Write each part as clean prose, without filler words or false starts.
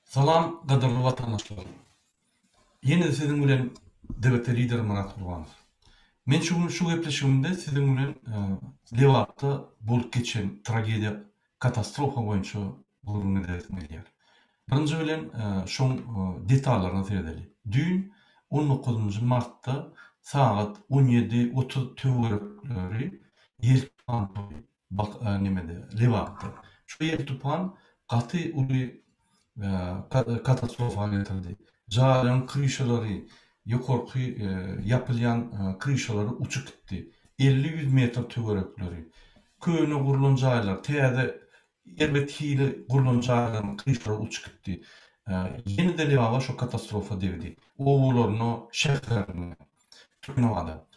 Salam gadyrly watandaşlar. Ýene-de siziň bilen DBT lideri Myrat Gurbanow. Men şu gün şu gepleşigimde siziň bilen Lebapda bolup geçen tragediýa katastrofa boýunça gürrüň edesim gelýär. Birinji bilen şoň detallaryna seredeli. Düýn on dokuzynjy martda sagat 17:30 töwerekleri ýel tupan turdy. Bak nemede Lebapda. Şu ýel tupan gaty uly katastrofa getirdi. Jaýlaryň kryşalary, ýokarky ýapylýan kryşalary uçup gitdi. Elli-ýüz metr töwerekleri. Köne gurlan jaýlar, täze erbet hili gurlan jaýlaryň kryşalary uçup gitdi. Ýene-de Lebaba şo katastrofa degdi. Obalaryna, şäherine. Türkmenabada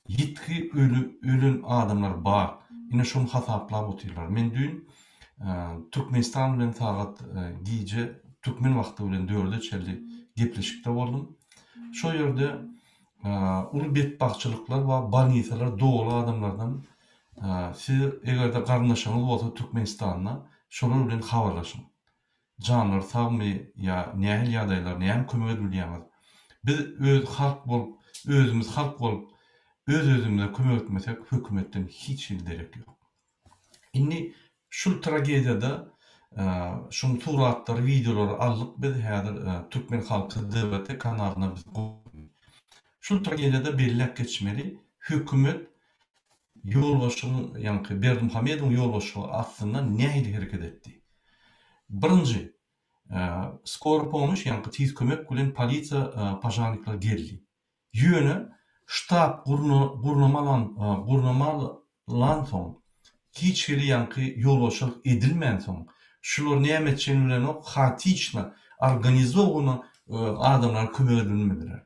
ýitgi öli ölen adamlar bar. Ine şony hasaplap otyrlar. Men düýn Türkmenistan bilen sagat gije türkmen wagty bilen dörde çenli gepleşikde boldum. Şo ýerde uly betbagtçylyklar bar, bolnisalar doly adamlardan. Siz egerde garyndaşyňyz bolsa Türkmenistanda şolar bilen habarlaşyň. Janlary sagmy ýa nähili ýagdaýlar näme kömek edip bilýäňiz? Biz öz halk bolup özümiz halk bolup öz özümize kömek etmesek hökümetden hiç hili derek ýok. Indi şul tragediýada şuň suratlary wideolary aldyk biz häzir Türkmen halky DVT kanalyna biz goýduk. Şul tragediýada belläp geçmeli hökümet ýolbaşçylygyň ýaňky Berdimuhamedowyň ýolbaşçylygy astynda nähili hereket etdi? Birinji, skoro pomoş ýaňky tiz kömek bilen polisiýa požarnikler geldi. Ýöne ştab gurnamalan gurnamalansoň hiç hili ýaňky ýolbaşçylyk edilmänsoň şular näme etjegini bilenok haotiçno organizowano adamlara kömek edilmediler.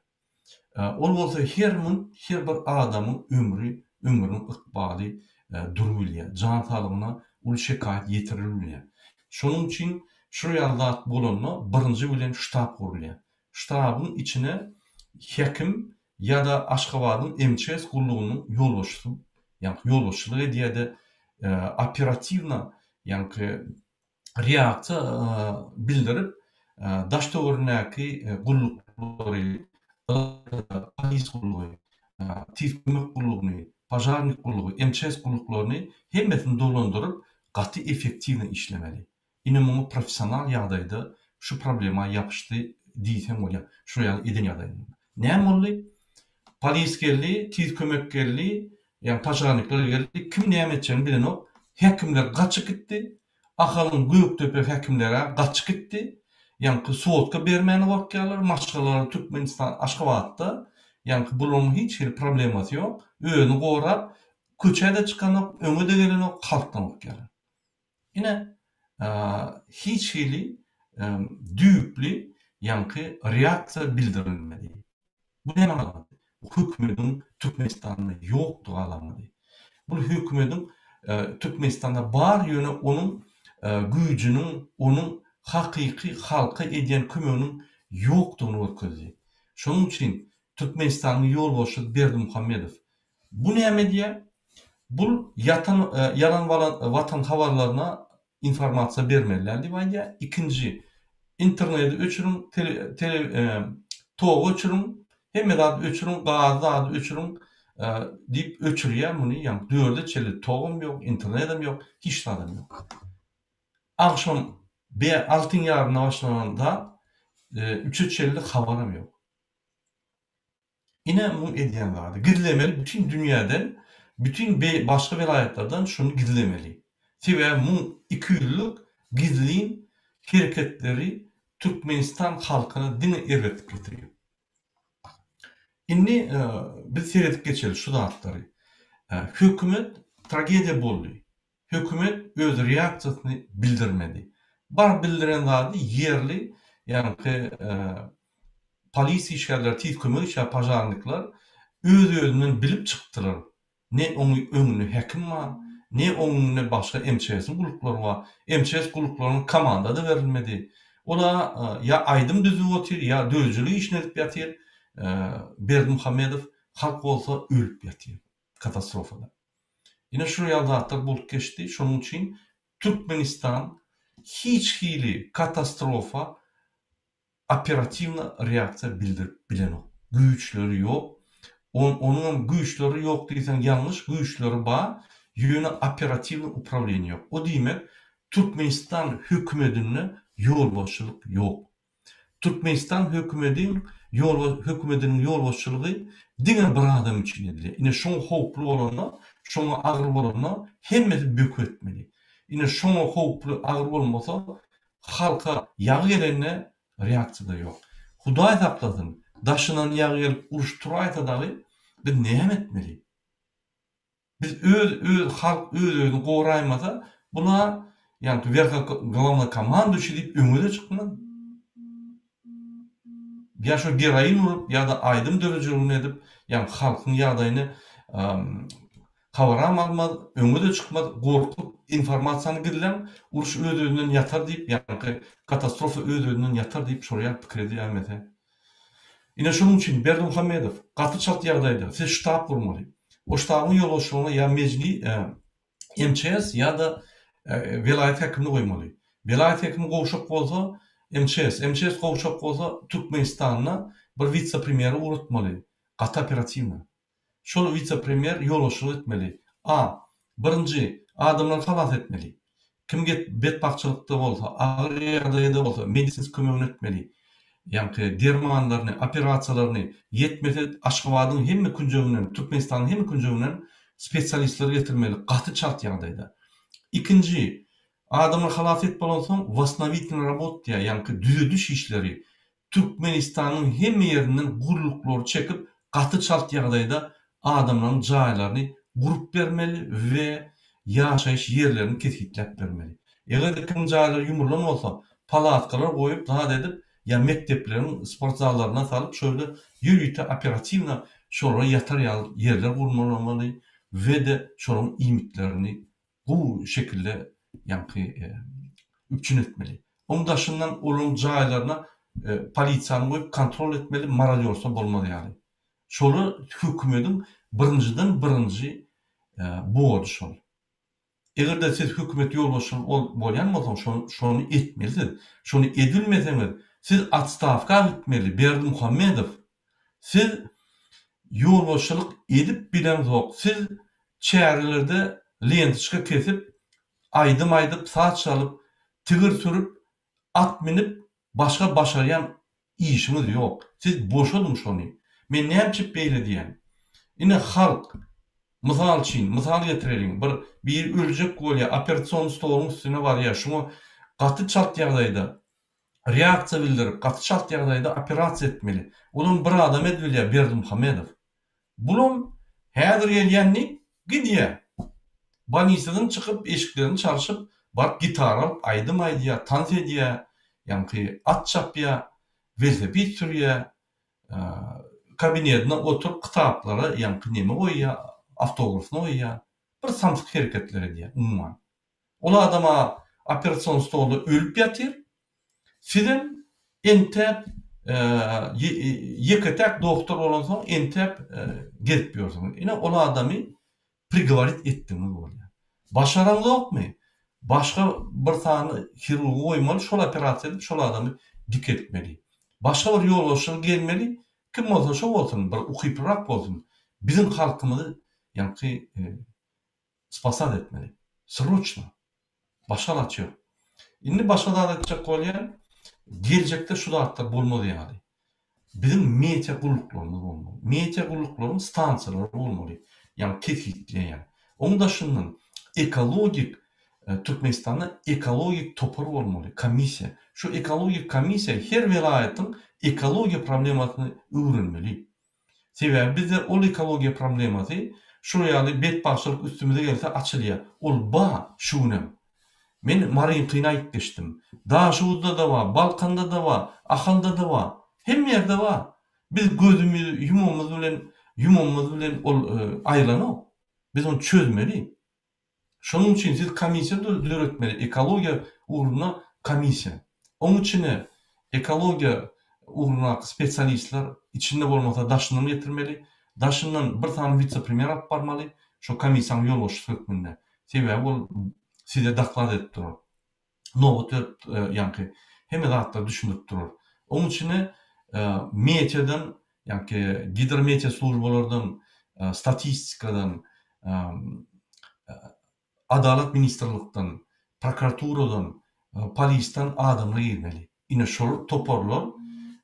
Ol bolsa her munt her bir adamyň ömri, ömrüniň ykbaly durubilýär. Jan saglygyna uly şekaýat ýetirilbilýär. Şonuň üçin şul ýaly zat bolanda birinji bilen ştab gurulýar. Ştabyň içine häkim ýa-da Aşgabadyň MÇS gullugynyň ýolbaşçysy ýaňky ýolbaşçylyk edýär-de operatiwno ýaňky reaksiýa bildirip, daş-töweregindäki gulluklary, polis gullugy, tiz kömek gullugyny, požarnik gullugy, MÇS gulluklaryny hemmesini dolandyryp, gaty effektiwno işlemeli. Ine muňa professional ýagdaýda şu problema ýapyşdy diýseň bolýar, şu ýaly eden ýagdaýynda. Näme boldy? Polis geldi, tiz kömek geldi, ýagny požarnikler geldi, kim näme etjegini bilenok. Häkimler gaçyp gitdi. Ahalyň Gökdepe häkimler-ä gaçyp gitdi. Ýaňky sotka bermäne gorkýarlar. Maşgalalary Türkmenistan, Aşgabatda. Ýaňky bularyň hiç hili problemasy ýok. Özüni gorap, köçä-de çykanok, öňe-de gelenok, halkdan gorkýarlar. Ine, hiç hili düýpli ýaňky reaksiýa bildirilmedi. Bu näme alamaty? Bu hökümediň Türkmenistanda ýokdugy alamaty. Bu hökümediň Türkmenistanda bar ýöne onuň güýjüniň, onuň hakyky halka edýän kömeginiň ýokdugyny görkezdi. Şonuň üçin Türkmenistanyň ýolbaşçysy Berdimuhamedow bu näme edýär? Bul ýatan ýalan watan habarlaryna informasiýa bermeli däl diýip aýdýar. Ikinji, interneti öçüriň, tele tele togy öçüriň, hemme zady öçüriň, gazy zady öçüriň diýip öçürýär muny, ýagny dörde çenli togam ýok, internetem ýok, hiç zadam ýok. Agşam be altyň ýarynda başlanan zat üçe çenli habaram ýok. Ine muň edýän zady. Gizlemeli bütin dünýäden, bütin başga welaýatlardan şuny gizlemeli. Sebäbi muň ikiýüzlük gizlin hereketleri Türkmenistan halkyna diňe erbetlik getirýär. Indi biz seredip geçeli şu zatlary. Hökümet tragediýa boldy. Hökümet öz reaksiýasyny bildirmedi. Bar bildiren zady ýerli ýaňky polis işgärleri, tiz kömek işgär, požarnikler öz-özünden bilip çykdylar. Ne oň öňünde häkim bar, ne oň öňünde başga MÇS-iň gulluklary bar. MÇS gulluklaryna komanda-da berilmedi. Ol-a ýa aýdym düzüp otyr, ýa döredijilik işini edip ýatyr. Berdimuhamedow, halk bolsa ölüp ýatyr katastrofada. Ine şular ýaly zatlar bolup geçdi. Şonuň üçin Türkmenistan. hiç hili katastrofa operatiwno reaksiýa bildirip bilenok. Güýçleri ýok. Onuňam güýçleri ýok diýseň ýalňyş, güýçleri bar, ýöne operatiwno uprawleniýe ýok. O diýmek, Türkmenistan hökümedinde ýolbaşçylyk ýok. Türkmenistan hökümediň hökümediniň ýolbaşçylygy diňe bir adam üçin edilýär. Ine şoňa howply bolanda, şoňa agyr bolanda hemmesi bökü etmeli. Ine şoňa howply agyr bolmasa halka ýagy gelende reaksiýada ýok. Hudaý saklasyn, daşyndan ýagy gelip uruş turaýsa dagy biz näme etmeli? Biz öz öz halk öz özüni goraýmasa bula ýaňky werhoglavnokomanduýşi diýip öňe-de çykmaz. Ýa şo geroin urup ýa-da aýdym döredijiligini edip ýaňky halkyň ýagdaýyny habaram almaz, öňe-de çykmaz, gorkup informasiýany gizläň, uruş öz-özünden ýatar diýip ýaňky katastrofa öz-özünden ýatar diýip şol ýaly pikir edýärmese. Ine şonuň üçin Berdimuhamedow gaty çalt ýagdaýda siz ştab gurmaly. O ştabyň ýolbaşçylygyna ýa mejli MÇS ýa-da welaýat häkimini goýmaly. Welaýat häkimi gowşak bolsa MÇS, MÇS gowşak bolsa Türkmenistanda bir wise-premýeri ugratmaly. Gaty operatiwno. Şol wise-premýer ýolbaşçylyk etmeli. A. Birinji, adamlary halas etmeli. Kim betbagtçylykda bolsa, agyr ýagdaýda bolsa, medisinski kömegini etmeli. Ýaňky dermanlaryny, operasiýalaryny, ýetmese Aşgabadyň hemme künjeginden, Türkmenistanyň hemme künjeginden spesialistleri getirmeli, gaty çalt ýagdaýda. Ikinji, adamlary halas edip bolansoň, wasnowitelnyý rabot diýýär, ýaňky düzediş işleri, Türkmenistanyň hemme ýerinden gurluklary çekip gaty çalt ýagdaýda adamlaryň jaýlaryny gurup bermeli we ýaşaýyş ýerlerini kesgitläp bermeli. Eger-de kimiň jaýlary ýumrulan bolsa palatkalar goýup zat edip ýa mekdepleriň sport zallaryna salyp şöyle ýörite operatiwno şolara ýatar ýaly ýerler gurmalamaly we-de şolaryň iýmitlerini gowy şekilde ýaňky üpjün etmeli. Oň daşyndan olaryň jaýlaryna polisiýany goýup kontrol etmeli marodýorstwo bolmaz ýaly. Şolar hökümediň birinjiden birinji borjy şol. Eger-de siz hökümet ýolbaşçyly bolýan bolsaň şony etmeli siz. Şony edilmeseňiz siz otstawka gitmeli Berdimuhamedow. Siz ýolbaşçylyk edip bileňzok siz çärelerde lentoçka kesip aýdym aýdyp saz çalyp tigir sürüp at minip başga başarýan işiňiz ýok siz boşadyň şony men nämçip beýle diýýän ine halk mysal üçin mysal getireliň bir biri öljek bolýa operasiýon stoluň üstüne barýa şuňa gaty çalt ýagdaýda reaksiýa bildirip, gaty çalt ýagdaýda operasiýa etmeli. Olam bir adam edibilýär, Berdimuhamedow. Bulam häzir gelýän diýip, gidýär. Bolnisadan çykyp, eşiklerini çalşyp, baryp gitara alyp aýdym aýdýar, tans edýär, ýaňky at çapýar, welosiped sürýär, kabinetinde oturyp kitaplara ýaňky neme goýýar, awtografyny goýýar. Bir samsyk hereketler edýär umuman. Ol adam-a operasion stolda ölüp ýatyr. Sizem entäp ýeke-täk doktor bolansoň entäp gezip ýörsüňiz. Ine ol adamy prigoworit etdigiňiz bolýar. Başaraňzokmy? Başga bir sany hirurgy goýmaly, şol operasiýa edip şol adamy dikeltmeli. Başga bir ýolbaşçy gelmeli, kim bolsa şo bolsun, bir ukyplyrak bolsun, biziň halkymyzy ýaňky Spasat etmeli. Sroçno. Başga alaç ýok. Indi başga zat aýtjak bolýan, geljekde şu zatlar bolmaz ýaly. Biziň media gulluklarymyz bolmaly. Media gulluklaryň stansiýalary bolmaly. Ýagny kesgitleýän. Oň daşyndan ekologik Türkmenistanda ekologik topar bolmaly, komissiýa. Şu ekologik komissiýa her welaýatyň ekologiýa problemasyny öwrenmeli. Sebäbi bizde ol ekologiýa problemasy şul ýaly betbagtçylyk üstümize gelse açylýar. Ol ba şu günem. Men Maryňkyny aýyp geçdim. Daşoguzda-da bar, Balkanda-da bar, Ahalda-da bar. Hemme ýerde bar. Biz gözümizi ýumamyz bilen ýumamyz bilen ol aýylanok. Biz ony çözmeli. Şonuň üçin siz komissiýa döretmeli, ekologiýa ugrunda komissiýa. Oň içine ekologiýa ugrundaky spesialistler içinde bolmasa daşyndan getirmeli. Daşyndan bir sany wise-premýer alyp barmaly, şo komissiýanyň ýolbaşçysy hökmünde. Sebäbi ol size doklad edip durar. Nobat berip ýaňky hemme zatlary düşündirip durar. Oň içine meteodan ýaňky gidrometeo službalardan, statistikadan, Adalat ministrlikden, prokuraturadan, polisden adamlar girmeli. Ine şol toparlar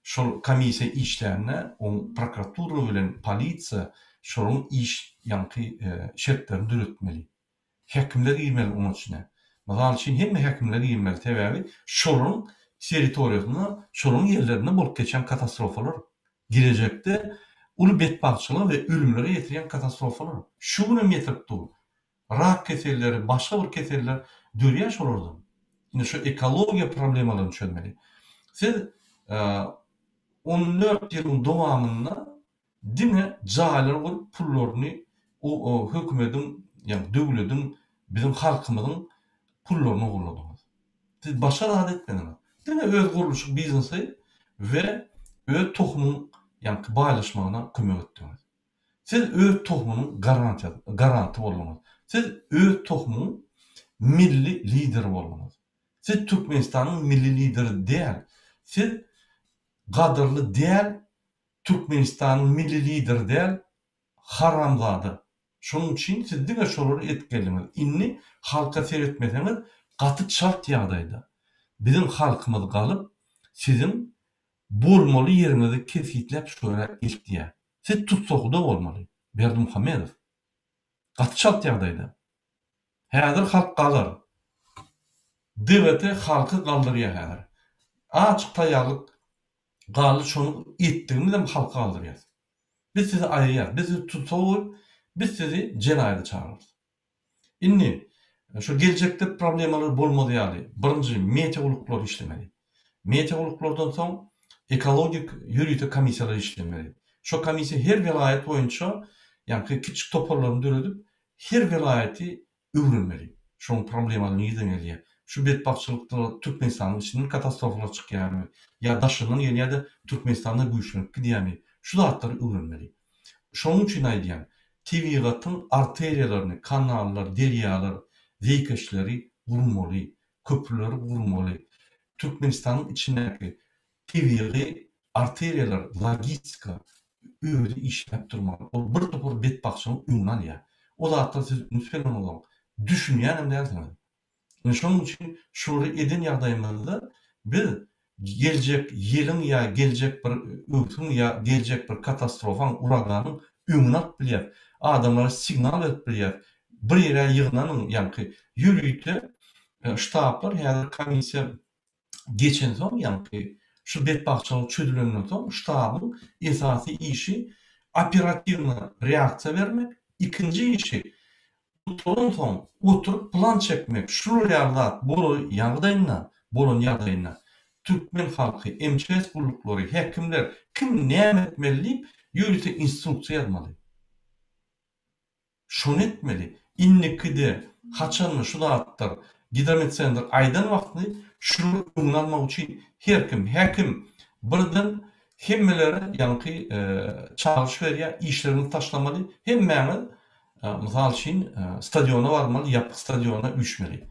şol komissiýa işlände oň prokuratura bilen polisiýa şolaryň iş ýaňky şertlerini döretmeli. Häkimler girmeli oň içine. Mysal üçin hemme häkimler girmeli sebäbi şolaryň territoriýasynda şolaryň ýerlerinde bolup geçýän katastrofalar gelejekde uly betbagtçylyga we ölümlere ýetirýän katastrofalar şu günem ýetirip dur. Rak keselleri, başga bir keseller dörýär şolardan. Indi şu ekologiýa problemalaryny çözmeli. Siz 14 ýylyň dowamynda diňe jaýlar gurup pullaryny hökümediň, ýagny döwlediň, biziň halkymyzyň pullaryny ogurladyňyz. Siz başga zat etmediňiz. Diňe öz gurluşyk biznesi we öz tohumyň ýagny baýlaşmagyna kömek etdiňiz. Siz öz tohumynyň garantiýasy, garanty bolduňyz. Siz öz tohumyň milli lideri bolduňyz. Siz Türkmenistanyň milli lideri däl. Siz gadyrly däl Türkmenistanyň milli lideri däl, haramzada. Şonuň üçin siz diňe şolary edip geldiňiz. Indi halka seretmeseňiz gaty çalt ýagdaýda biziň halkymyz galyp siziň bolmaly ýeriňizi kesgitläp şöra eltýär. Siz tussagda bolmaly, Berdimuhamedow. Gaty çalt ýagdaýda. Häzir halk galar. DWT halky galdyrýar häzir. Açyk taýýarlyk galdy şony etdigimizem halky galdyrýas. Biz sizi aýyrýas. Biz sizi tussag goýup, biz sizi jenaýata çagyrarys. Indi, şu geljekde problemalar bolmaz ýaly, birinji meteor gulluklary işlemeli. Meteor gulluklardan soň ekologik ýörite komissiýalar işlemeli. Şo komissiýa her welaýat boýunça ýaňky kiçjik toparlaryny döredip, her welaýaty öwrenmeli. Şoň problemalary nirden gelýär? Şu betbagtçylykda Türkmenistanyň içinden katastrofalar çykýarmy? Ýa daşyndan gelýär-de Türkmenistanda güýçlenip gidýärmi? Şu zatlary öwrenmeli. Şonuň üçin aýdýan, tebigatyň arteriýalaryny, kanallar, derýalar, zeýkeşleri gurmaly, köprüleri gurmaly. Türkmenistanyň içindäki tebigy arteriýalar, logistika özi işläp durmaly. Ol bir topar betbagtçylygyň öňüni alýar. O zatlara siz üns bereňizok, düşünýänem dälsiňiz. Ine şonuň üçin şulary eden ýagdaýymyzda biz geljek ýylyň ýa geljek bir öwsüň ýa geljek bir katastrofaň, uraganyň öňüni alyp bilýäris. Adamlara signal berip bilýäris. Bir ýere ýygnanyň ýaňky ýörite ştablar häzir komissiýa geçensoň ýaňky şu betbagtçylyk çözülenden soň ştabyň esasy işi operatiwno reaksiýa bermek, ikinji işi gutaransoň oturyp plan çekmek, şular ýaly zat bolan ýagdaýynda bolan ýagdaýynda türkmen halky, MÇS gulluklary, häkimler kim näme etmeli diýip ýörite instruksiýa ýazmaly. Şony etmeli. Indikide haçanda şu zatlar gidromedsentr aýdan wagtyny şunuň öňüni almak üçin her kim, häkim birden hemmelere ýaňky çagyryş berýär, işleriňizi taşlamaly, hemmäňiz mysal üçin stadiona barmaly, ýapyk stadiona üýşmeli.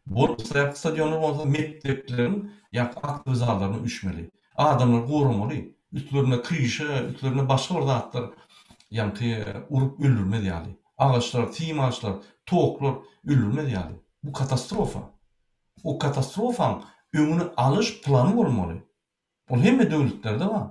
Bolup ýapyk stadionlar bolsa mekdepleriň ýaňky aktowy zallaryna üýşmeli. Adamlary goramaly. Üstlerine kryşa, üstlerine başga bir zatlar ýaňky urup öldürmez ýaly. Agaçlar, sim agaçlar, toklar öldürmez ýaly. Bu katastrofa. O katastrofaň öňüni alyş plany bolmaly. Ol hemme döwletlerde bar.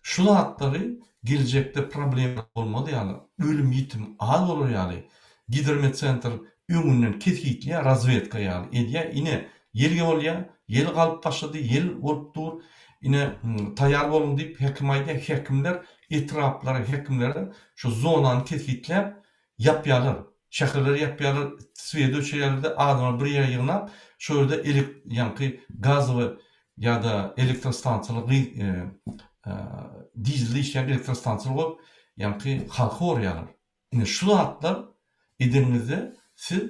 Şu zatlary geljekde problema bolmaz ýaly, ölüm-ýitim az bolar ýaly, Gidromedsentr öňünden kesgitleýär, razwedka ýaly edýär, ine, ýel bolýar, ýel galyp başlady, ýel bolup dur, ine, taýýar boluň diýip, häkim aýdýar, häkimler etraplara, häkimlere şu zonany kesgitläp, ýapýarlar. Şäherleri ýapýarlar, sweti öçürýärler-de, adamlary bir ýere ýygnap, şo ýerde elek, ýaňky gazowy ýa-da elektrostansiýalar gyz, dizelde işleýän elektrostansiýalar goýup, ýaňky halky gorýarlar. Ine şu zatlar edeniňizde siz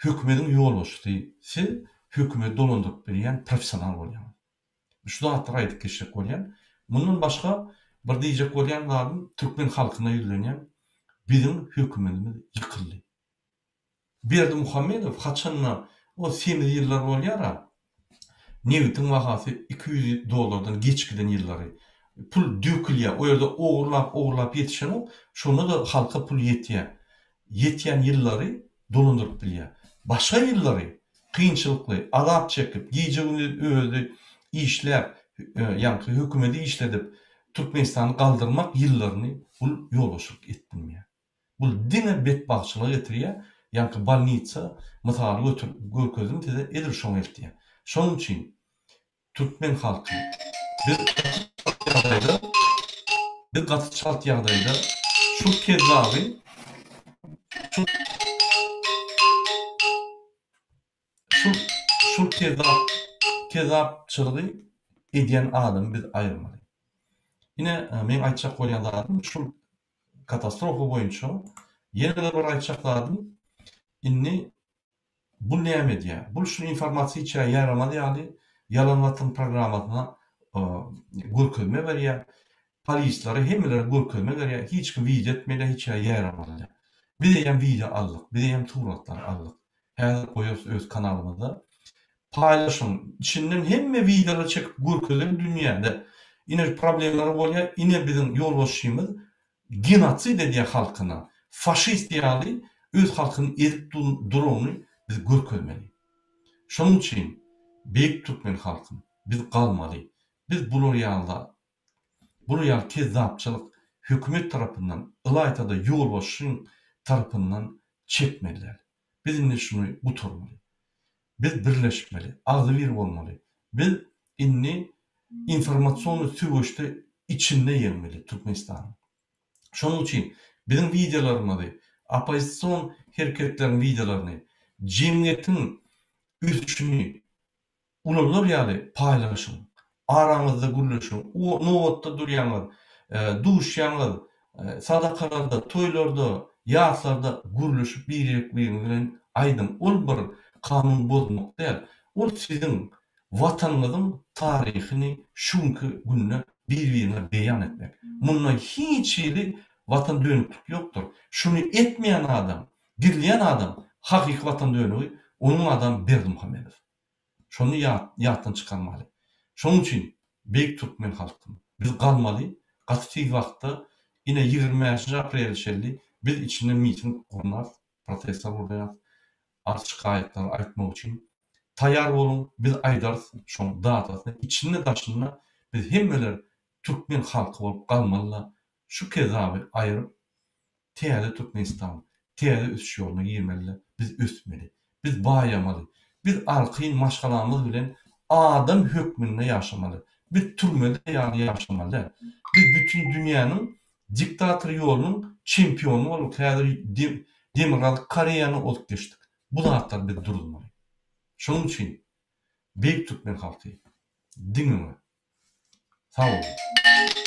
hökümediň ýolbaşçysy, siz hökümeti dolandyryp bilýän professional bolýaňyz. Şu zatlary aýdyp geçjek bolýan. Mundan başga bir diýjek bolýan zadym türkmen halkyna ýüzlenýän, biziň hökümetimiz ýykyldy. Berdimuhamedow haçanda O semiz ýyllar bolýar-a, nebitiň bahasy 200 dollardan geç giden ýyllary. Pul dökülýär, o ýerde ogurlap-ogurlap ýetişenok, şonda-da halka pul ýetýär. Ýetýän ýyllary dolandyryp bilýär. Başga ýyllary kynçylykly, azap çekip, gije-gündiz özi işläp, ýaňky hökümeti işledip, Türkmenistany galdyrmak ýyllaryny bul ýolbaşçylyk edip bilmeýär. Bul diňe betbagtçylyga getirýär, ýaňky bolnitsa mysaly götür görkezdim size edil şoňa eltýär. Şonuň üçin türkmen halky biz ýagdaýda biz gaty çalt ýagdaýda şu kezzaby şu şu şu kezzap kezzapçylygy edýän adamy biz aýyrmaly. Ine meň aýtjak bolýan zadym şul katastrofa boýunça ýene-de bir aýtjak zadym indi bul näme edýär? Bul şu informasiýa içä ýaýramaz ýaly Ýalan Watan programmasyna görkezme berýär. Polislere hemmelere görkezme berýär. Hiç kim wideo etmeli, hiç ýere ýaýramaly däl. Biz eýýäm wideo aldyk, biz eýýäm suratlar aldyk. Häzir goýarys öz kanalymyzda. Paýlaşyň, içinden hemme wideolary çekip görkezeli dünýäde. Ine problemler bolýar, ine biziň ýolbaşçymyz genosid edýär halkyna. Faşist ýaly öz halkyny ezip duranyny biz görkezmeli. Şonuň üçin beýik türkmen halkym biz galmaly. Biz bular ýaly bular ýaly kezzapçylyk hökümet tarapyndan ylaýtada ýolbaşçyň tarapyndan çekmeli däl. Biz indi şuny gutarmaly. Biz birleşmeli, agzybir bolmaly. Biz indi informasionnyý söweşde içinde ýeňmeli Türkmenistanyň. Şonuň üçin biziň wideolarymyzy, oppozision hereketleriň wideolaryny, jemgyýetiň ösüşini Ulalar ýaly paýlaşyň. Araňyzda gürleşiň. Nobatda durýaňyz, duşýaňyz, sadakalarda, toýlarda, ýaslarda gürleşip birek-biriňiz bilen aýdyň. Ol bir kanun bozmak däl. Ol siziň Watanyňyzyň taryhyny şu günki günde bir-biriňe beýan etmek. Munda hiç hili Watan dönüklik ýokdur. Şuny etmeýän adam, gizleýän adam hakyky Watan dönügi, onuň adam Berdimuhamedow. Şony ýatdan çykarmaly. Şonuň üçin beýik türkmen halkym, biz galmaly, gaty tiz wagtda ine 25-nji aprele çenli biz içinde miting gurnarys, protestler gurnaýarys, arz-şikaýatlary aýtmak üçin. Taýýar boluň, biz aýdarys şoň datasyny, içinde-daşynda biz hemmeler türkmen halky bolup galmaly-da, şu kezzaby aýyryp, Täze Türkmenistan, täze ösüş ýoluna girmeli-de, biz ösmeli. Biz baýamaly. Biz arkaýyn maşgalamyz bilen adam hökmünde ýaşamaly. Biz türmede ýaly ýaşamaly däl. Biz bütin dünýäniň diktator ýolunyň çempiony bolduk, häzir Demirgazyk Koreýany ozup geçdik. Bu zatlary biz duruzmaly. Şonuň üçin beýik türkmen halky, diňe öňe! Sag boluň!